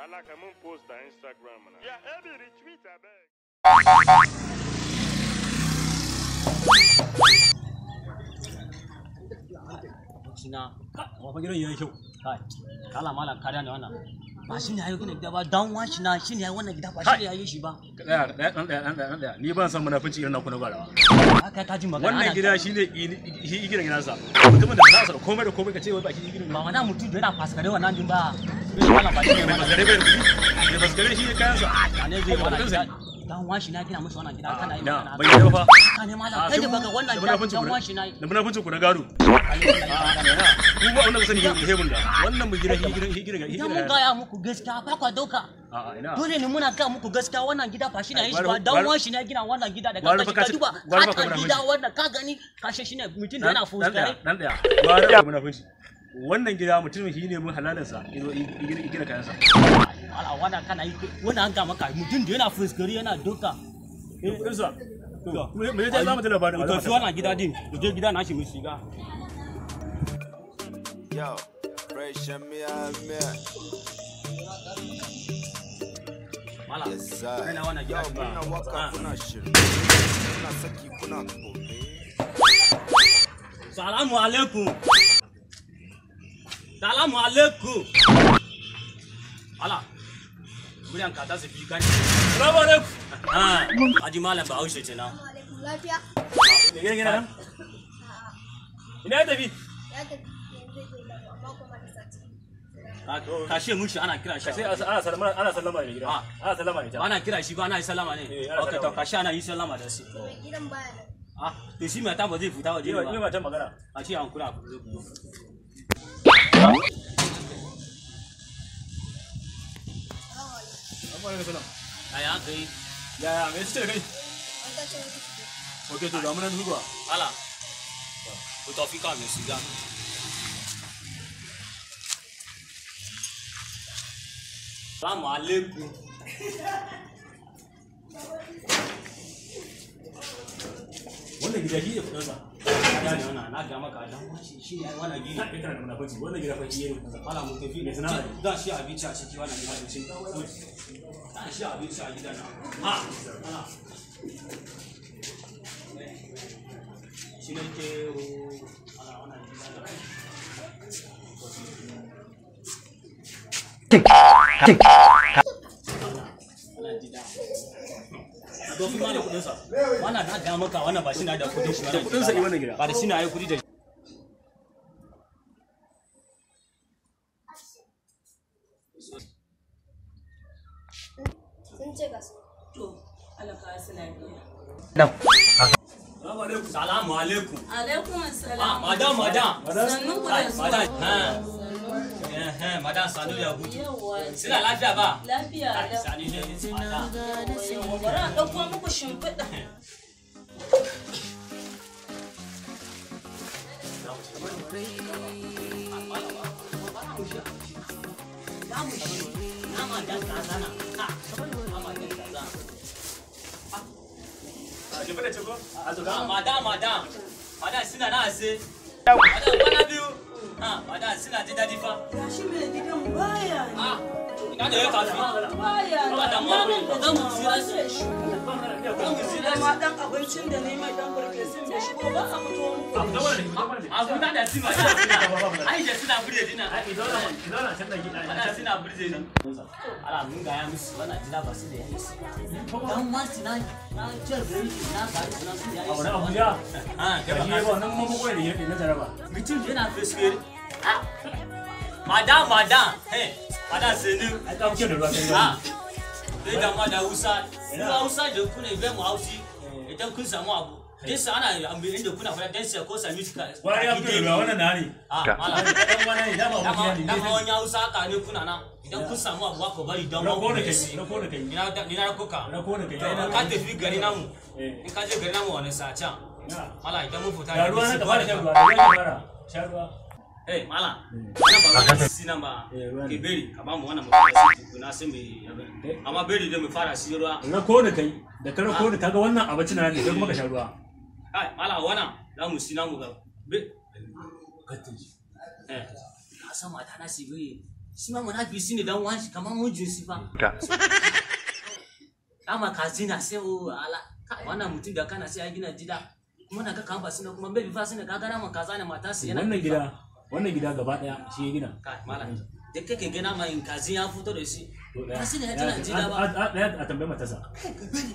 Dala ka mun post a Instagram na. Yeah, every retweet abeg. Abokina, amma fa gidan yayi kyau. Kai, kala malam kariya ne wannan. Ba shi ne yayi gina gida ba, dan wan shi na shi ne yayi wannan gida ba shi ne yayi shi ba. Ka tsaya, ɗaya, ɗan ɗaya, ɗan ɗaya, ɗan ɗaya. Ni ban san munafunci irin naku na gwarawa. Haka ka ji magana. Wannan ana- gida shine shi gina gidansa. Mutumin da ba za a komai da komai ka ce wai ba shi gina Ba wannan mutum da yana faskare wannan din ba. Wannan ba shi ne mai wannan. faskare bai da kuɗi. Mai faskare shi ne kayansa. Wane zai Ko wannan kuɗinsa gida? Dan wan shi na gina musu wannan gida kana yi Na, magana. ban yi ba fa. Ka ne malam, A, kai sai da baka wannan da gida munafuncin dan ku wan shi na. Da munafuncin ku na gado. Ku ba wannan sani hebun da. Wannan mu gida shi gida shi gida shi Idan mun gida. gaya muku gaskiya ba kwa dauka. A'a ina. Dole ne muna gaya muku gaskiya wannan gida ba shi na yi shi ba Gwara- dan gwara- wan shi na gina wannan gida da gwara ka fa ka ka ci- duba gwara fa ka katon munafunci. gida wannan ka gani kashe shi ne mutum da yana Dan ɗaya, fuskare. dan ɗaya. Gwara da munafunci. Wannan gida mutumin shi ne mun halalinsa ya zo ya gina kayansa. Ala wannan kana yi wannan an ga maka mutum da yana fuskare yana doka. Da kuɗinsa. To, mu je za mu ji labarin. Mu tafi wannan gida din, mu je gida na shi mu shiga. Yo, fresh and me, I'm me. Mala. Yes, sir. Kai na wannan gida Yo, din ba. muna waka kuna shirme, muna saki kuna kome. Salamu alaikum. Salamu alaikum. Ala. Muryan ka ta su fi gani. Salamu alaikum. Ah, Haji Malam Bahaushe ce na. Alaikum lafiya. Me gina gina nan? Ina ya tafi? Ya tafi yanzu zai dawo amma kuma da sati. Ka she mushi ana kira shi. Sai ana sallama ana sallama da gida. Ah. Ana sallama da ita. Ana kira shi ba ana yi sallama ne. Eh, ana Okay, to sallama. ka she ana yi sallama da shi. Mai gidan baya nan. Ah, to shi mai ta ba zai fita waje Yi ne wa ba. matan magana. A ce an kura ku zo ku zo. Salamu alaikum. Amma alaikum salam. Ai an kai. Yaya me ce da kai? An tashi wata shigo. Okay to ga mu nan zuwa. Ala. Ku tafi ka mai shiga. Salamu alaikum. Wannan gida shi ne kuɗinsa. Ya ne wannan na ga maka dan wanshi shi ne wannan gini. Kai kana da munafunci. Wannan gida fa shi ne kuɗinsa. Ala mu tafi. Mai sana'a ne. Za shi abinci a ciki wannan gida shi. Za shi abinci a gidan nan. Ha. Ala. Shi ne ke ala wannan gida na. Wannan gida. To shi ne kuɗinsa. Wannan na ga maka wannan ba shi na da kudin shi wannan. Kuɗinsa yi wannan gida. Ba da shi na yi kudi da Sun ce ga su. To, Allah ka su lafiya. Salamu alaikum. Salamu alaikum. Alaikum Ah, assalam. madam, madam. Sannun ku da zuwa. Madam, ha. Eh, eh, madam Sanu ya hutu. Yawwa. Suna lafiya ba? Lafiya lau. Sani ne, madam. Yawwa, bari a ɗauko muku shimfiɗa. Nama dan kaza na. Ha, nama dan kaza. A jefa da ce ko? A to Ah, madam, madam. Madam suna na ase. Madam kwana biyu. Ha, madam suna ji daɗi fa. Gashi mai gidan baya ne. Ah, ina da ya tafi. Baya Ba ne. damuwa Amma ba. nan Zan mu da tsira jimawa zai shigo. Zan mu tsira Ma ɗan abincin da ni mai ɗan farfesun bai shigo ba a fito muku da shi. A fita da si madam. Aisha suna burge dina. Zauna can da gida. Madam suna burge ni. Ala mun gaya musu wannan gida ba su da yayi su. Dan wasu na na jiyar gari na ga na su yayi A su. wani Abuja. Ah, kai Ga shi ba ba wannan mun koyi da yake na jaraba. mutum yana fesfere. Madam, madam, hey, madam Senu. Ai ka fice da ruwa sai. Ah, dai da ma da Hausa. Ku Hausa da kuna ibe mu Hausi. Idan kun samu abu. Dai sa ana ambi inda kuna fara dan sai ko sami ka. Wani ya fito da ruwa wannan na ne. Ah, malam. Dan wani ne dama Dama aboki ne. dama wani Hausa haka ne kuna nan. Idan kun samu abu ku bari dan Rako ku da kai, shi. rako da kai. Ni na ni na koka. Rako da kai. In ka tafi gari namu. Eh. In ka je gari namu wani sa can. Ina. Malam idan mun fita Ga ruwa nan ka fara shan ruwa, ruwa ka fara. Sha ruwa. Eh, malam. Wannan ba wani sisi nan ba. Eh, ruwa ne. Ke beri, ka ba mu wannan mu fara shi tukuna sai mu yi abin. Amma beri dai mu fara shi ruwa. Rako da kai, da ka rako da kaga wannan abinci na ne, kai kuma ka sha ruwa. Kai, malam wannan za mu si namu ga. Be. Eh. Ka san mata na si beri. Shi ma munafiki ne dan wanshi kamar mujin shi fa. Kama kazi na sai o ala wannan mutum da kana sai ya gina gida. Kuma na ga kan ba suna kuma maybe fa suna gagara man kaza ne mata su yana. Wannan gida gaba daya shi ya gina. Kai malam. Da kake gina mai kazi ya fito da shi. Ba shi ne ya gina gida ba. A tambayi matarsa.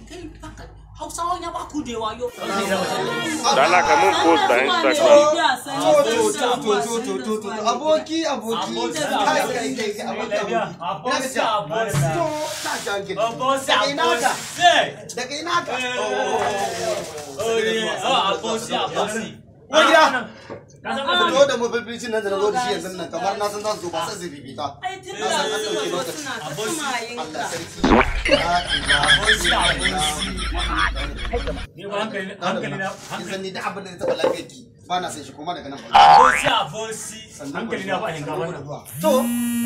Kai baka Hausawa ya ba ku da wayo. Dala ka mun post da Instagram. To aboki kai aboki to ta jange daga ina ka aboki wai gida to da mafificin nan da na zo da shi yanzu nan kamar na san za su zo ba sai su bibita Ai tun da suka zo suna ta sumayinka. Allah sarki. Ni ba hankali na kin san ni da abin da ya taba lafiyar ki ba na san shi kuma daga nan ba. Aboki. Hankali na fa hinga wannan. To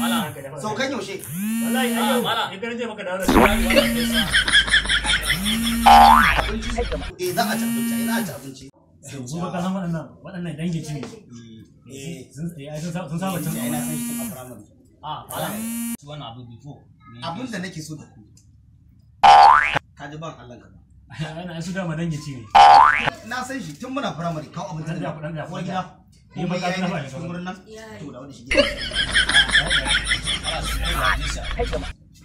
Malam saukan yaushe? Wallahi ai Malam. in garin je maka dawo da Abinci eh za a ci abinci ai za a ci abinci. su ba ka san waɗannan dangin ci ne. Sun saba cin Ai na san shi tun a firamare. Ah malam. Wannan abu before. Abin da nake so da ku. Ka ji ban Allah ka ba. Ai su dama dangin ci ne. Na san shi tun muna firamare kawo abincin Dan da, dan da. Uwar gida. Ni ma Komai ka yayi san ne ba cikin wurin nan. Yayi. To da wani shi gida.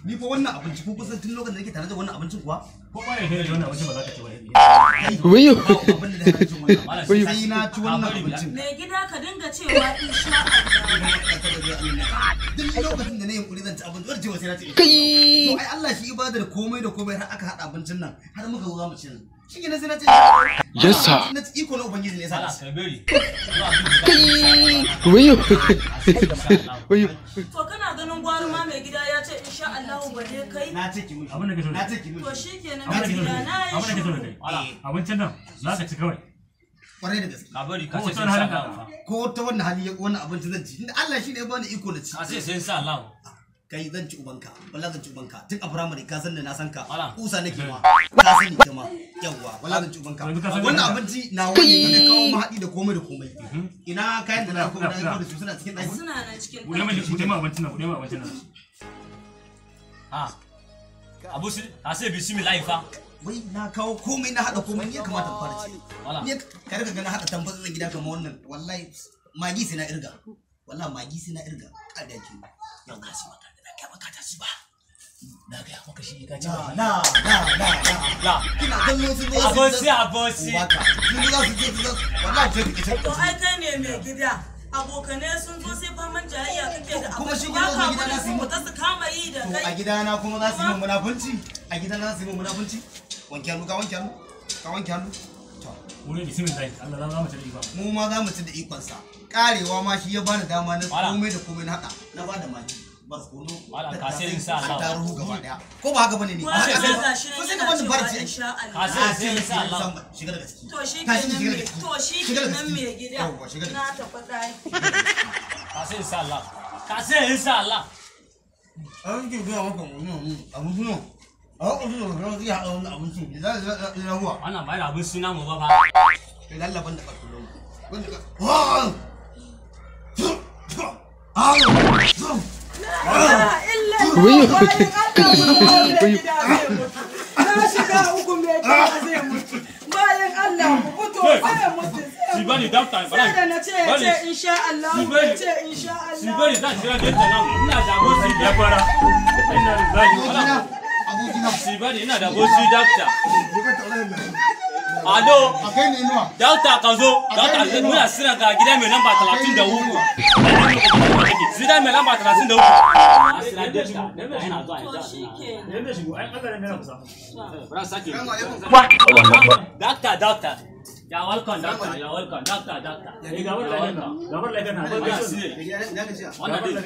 Ni fa wannan abinci ko kusan tun lokacin da nake tare da wannan abincin kuwa? Ko ba ya kai wannan abincin ba za ka ci ba. Wayo. Abin da na cin wannan. Sai na ci wannan abincin. Mai gida ka dinga cewa insha Allah. Duk lokacin da na yunkuri zan ci abinci wani cewa sai na ci. Kai. To ai Allah shi ibadar komai da komai har aka haɗa abincin nan har muka zo za mu ci yanzu. Shi kenan sai na ci. Yes, sir. Na ci iko na Ubangiji ne ya sa na ci. Kabiri. Wayo. Wayo. To kana ganin gwari ma mai gida ya ce insha Allah ba dai kai. Na ce ki mishi. Abin da ke so Na ce ki To mishi. shikenan Abin mai da ke so da gida kai. na yi Abin da ke so da shiru. kai. Abincin nan za ka ci kawai. Kwarai da gaske. Ka bari ka Ko ce wata sai halin insha ka. Allah. Ko ta wannan hali wannan abincin zan ci. Tunda Allah shi ne ya bani iko na ci. Ka ce sai insha Allah. Kai zan ci ubanka. Wallahi zan ci ubanka. Tun a firamare ka san da na san ka. Malam. Kusa nake ma. Ka sani ita ma. Yawwa wallahi zan ci ubanka. Yanzu ka san Wannan da- abinci na wani ne kawo mahaɗi da komai da komai. Ina kayan da na aiko da su suna cikin ɗaki. Suna nan cikin Bude mai bude mai abincin nan, bude mai abincin nan. Ah. Abusi, ka ce bismillah fa. Wai na kawo komai na haɗa komai ni ya kamata in fara ci. Wala. Ni ka riga na haɗa tambatsin gida kamar wannan wallahi magi sai na irga. Wallahi magi sai na irga. Kada ki. Yau ka ci maka da kai maka ta ci ba. Na ga maka shi ka ci Na ba. na na na na. La. Kina kallo sun zo Abosi abosi. Ubaka. Sun zo za su je su zo. Wallahi sai ki To ai kai ne mai gida. Abokanai sun zo sai faman jayayya kake da Kuma shi ba gidan ka gida na bari su su yi fita su kama yi da To a kai. gidana kuma za su yi min munafunci? A gidana za su yi min munafunci? Wanke hannu ka wanke hannu? Ka wanke hannu? To Bude bismillah. Allah za mu ci da ikon. mu ma za mu ci da ikonsa. Karewa ma shi ya bani dama na Malam. komai da komai na haɗa. Na bada magi. Barkono. Malam, ka sai insha Allah. Taruhu gaba daya. Ko ba haka bane ne? Gwari ma gashi To nan sai ka yana bani cewa barci. insha Ka Allah. sai sai insha Allah. Shiga daga ciki. To shi Tashi kenan shiga mai daga ciki. to shi Shiga daga kenan ciki. mai gida. Yawwa, shiga daga Na ciki. tafi ɗaki. Ka sai insha Allah. Ka sai insha Allah. An ke gaya maka wannan abincin nan. A wasu da zai haɗa wannan abincin. Za a iya ruwa. Wannan ba yana abin suna mu ba fa. Kai lallaban da ƙarfi wanda ka Wayo. Wayo. Na shiga uku mai gida zai mutu. Bayan Allah ku fito sai mutu. Shi bani doctor Sai da na ce ya ce insha Allah ya ce insha Shi Allah. bani zan jira doctor nan. Ina da aboki Ya fara. Inna lillahi wa abokina abokina Shi bani ina da aboki doctor. Alo, a kai ne inuwa doctor ka zo. Doctor muna sira ga gida mai lamba 33. Gida mai lamba 33. Asira doctor. Yana zuwa To yanzu. shi kenan. Yanda shigo ai Allah ne yana kusa. Bara sake. Salamu alaikum. Doctor doctor. Ya welcome doctor, ya welcome doctor doctor. Eh gabar lafiyar nan. Gabar lafiyar nan. Wannan shi ne. Ina gajiya. Wannan dai.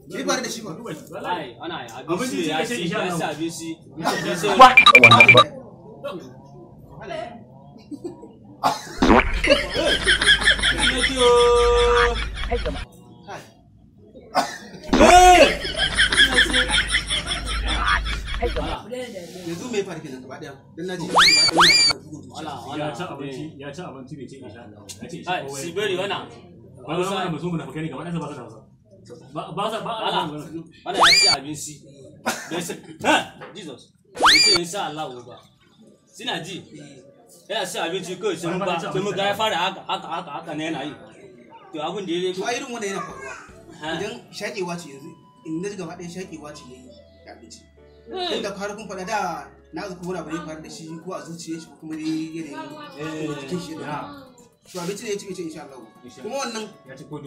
Ki bari da shi ba. Wallahi ana abinci ya ci ya ci abinci. Ya ce Yanzu me faru kenan gaba daya? Dan naji Wala Ya ci wala. abinci, ya ci abinci bai ce insha Allah. Ya ce insha Ai, Allah. Siberi wannan. Wannan wannan mutum na fakari gaba ɗansa ba su da Hausa. Ba sa ba Malam, wannan ya ci abinci. Bai sai ha Jesus. Bai ce insha Allah ba. Suna ji. Yana ci abinci kawai sai mun ba sai mun ga ya fara haka haka haka haka ne yana yi. To abin da ya To a irin wanda yana faruwa. Idan shaƙewa ce yanzu, in na ji gaba ɗaya shaƙewa ce yayi da abinci. Inda har kun faɗa da na zuku wani abu ne faru da shi ko a zuciyar shi ko kuma dai yanayin jikin shi da. To abinci ne ya ci bai ce insha Allah. Kuma wannan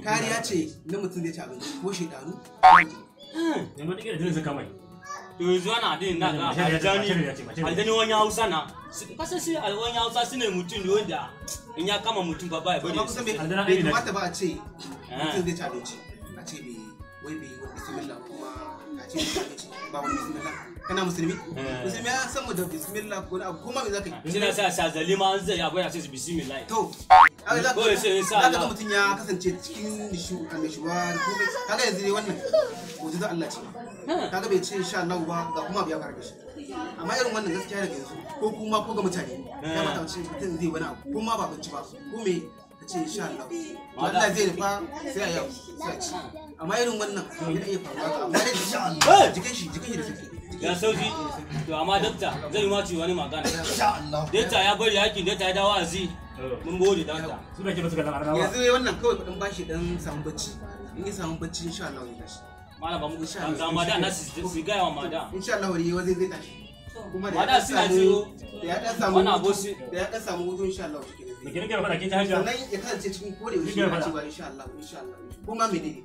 kariya ce na mutum zai ci abinci ko shedanu. Yanzu da jinin saka mai. To yanzu ana din na ga aljani aljani wani Hausa na. Kasan shi wani Hausa shine mutum ne wanda in ya kama mutum ba ba ya bari. Amma kusan bai kamata ba a ce mutum zai ci abinci a ce bai wai bai wani bismillah kuma a ce bai ci abinci ba wani bismillah. Kana musulmi? Musulmi ya san mu da bismillah ko na abu kuma me zaka yi? Suna sa shazali ma an zai abu ya ce bismillah. To za ka ga mutum ya kasance cikin nishuwa komai kaga yanzu dai wannan mu'jizar Allah ce. Kaga bai ce insha Allah ba ga kuma abu ya faru da shi. Amma irin wannan gaskiya daga yanzu ko kuma ko ga mutane ya mata ce mutum zai wani abu ko ma ba abinci ba ko me ka ce insha Allah. To Allah zai nufa sai a yau sai a ci. Amma irin wannan yana iya faruwa ga amma dai insha Allah jikin shi da sauki. Ya sauki to amma dakta zai ma ci wani magana. Insha Allah. Dakta ya bari yakin dakta ya dawo azi. Mun gode dakta. Su da ke masu kallon arnawa. Yanzu dai wannan kawai kudin bashi dan samu bacci. In ya samu bacci insha Allah zai tashi. Malam ba mu ga mada na su ga yawa mada. Insha Allah wani zai tashi. Kuma da Mada suna jiyo. Da ya dan samu Wannan abosi da ya dan samu hutu insha Allah shi kenan. Da ke nake faɗa ke ta hajiya. Sannan ya kasance cikin kore yaushe yana cewa insha Allah insha Allah. Ko ma menene?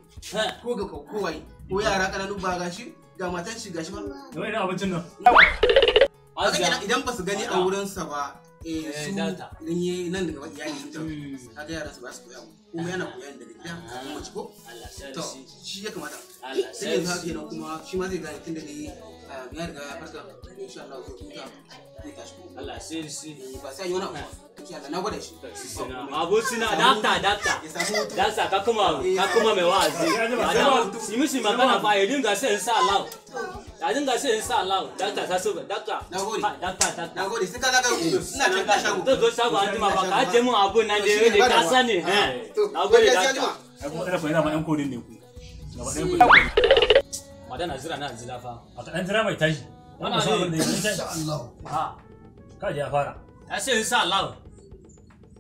Ko ga kowaye ko yara kananu ba gashi ga matan shi gashi ba. Da wani abincin nan. Idan ba su gani a wurinsa ba su idan yi nan daga iyali sun tafi kaga yara su ba su koya kuma yana koya daga gida kafin mace ko to shi ya kamata sai yanzu haka kenan kuma shi ma zai gane tunda dai ya riga ya farka insha Allah zai huta zai tashi Allah sai shi ba sai yi wani abu insha Allah na gwada shi abocina dakta dakta dakta ka kuma mai wa'azi yi mishi magana fa ya dinga sai insha Allah ya dinga sai insha Allah dakta ta so dakta nagode dakta dakta nagode sai ka zaga ina can ka shago to zo shago an jima ba ka aje mun abu nan da yake ka sani eh nagode dakta Ai kuma tsara fa ma yan kodin ne ku. Gaba ɗayan ku. Madana zira na zira fa. A ta dan jira mai tashi. Wannan sabon da yake Insha Allah. Ha. Ka ji ya fara. Ya sai insha Allah.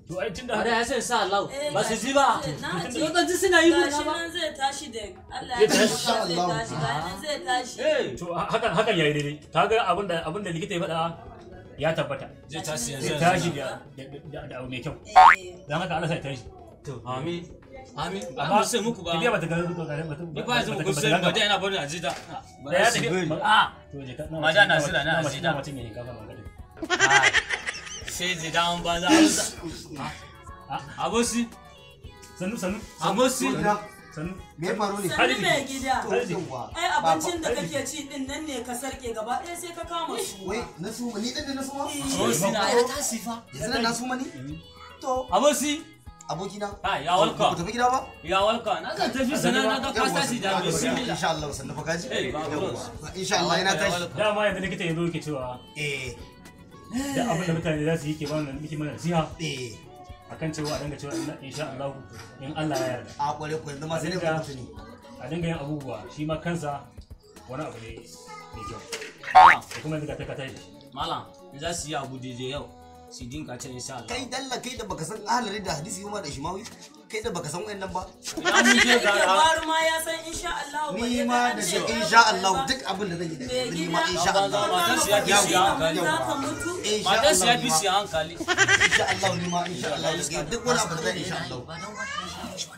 To ai tunda Mada ya sai insha Allah. Ba su ji ba. Lokaci suna yi Gashi ba. nan zai tashi da Allah ya tashi zai tashi gashi nan zai tashi. To hakan hakan yayi daidai. Kaga abinda abinda likita ya faɗa ya tabbata. Zai tashi yanzu. Zai tashi da abu mai kyau. Dan haka Allah sai tashi. To amin. Amin. Ba mu sai muku ba. Tafiya ba ta gaza Ni ba zan ku sai ba dai ina barin ajida. Da ya tafi. A. To je ka. Maja na sira na ajida. Na mutum ya kafa magana. Sai zidan banza. Abosi. Sannu sannu. Abosi. Sannu. Me ya faru ne? Sannu mai gida. Yawwa. Ai abincin da kake ci din nan ne ka sarke gaba ɗaya sai ka kama su. Wai na suma ni din da na suma? Abosi na ya tashi fa. Yanzu nan na suma ni? To Abosi. abokina. Ha ya welcome. Ku tafi gida ba? Ya welcome. Na zan tafi sanan na ga ka tashi da bismillah. Insha Allah sannu fa kaji. Eh, ba Yawwa. Insha Allah ina tashi. Dama yanzu likita yanzu yake cewa Eh da abin da mutane za su yi ke ba mu miki mana nasiha eh akan cewa a dinga cewa insha Allah in Allah ya yarda. a kware ku yanzu ma sai dai ku mutu ne. A dinga yin abubuwa shi ma kansa wani abu ne mai kyau. Da kuma yanzu ga ta ka tashi. Malam, in za su yi abu daidai yau, su dinga ce insha Allah. Kai dalla kai da baka san ahalari da hadisi ma da shimawi kai da baka san wayannan ba. Ina mun je Yake ga gwari ma ya san insha Allah Ni ma da shi insha Allah duk abin da zan yi da Mai ni ma gida. insha Allah. Matan su ya fi shi hankali. Za ka mutu. Insha Matan su ya Allah fi ni ma. shi hankali. Insha Allah ni ma insha Allah duk wani abu da zan insha Allah.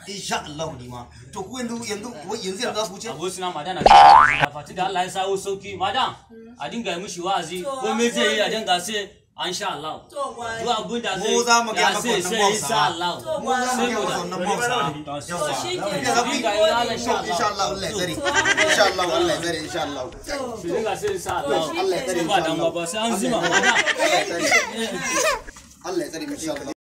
Insha Allah ni ma. To ku yanzu yanzu wai yanzu yanzu za ku wuce? Abocina madana ta fati da Allah ya sawo sauki madan a dinga yi mishi wa'azi To, ko me zai yi a dinga sai an sha Allah. To gwari. Duk abin da zai Mu za mu ya gaya maka sai wannan sai mu insha Hausawa. Allah. To Mu za mu gwari. gaya maka wannan mu Hausawa. To shi ke Tafiya za ku yi? Dinga yi Allah insha To insha Allah. Allah Allah ya tsare. Insha Allah Allah ya tsare insha Allah. Su dinga sai insha Allah. Allah ya tsare Ba insha dan Allah. ba sai an zima madan. Allah ya tsare. Allah ya tsare insha Allah.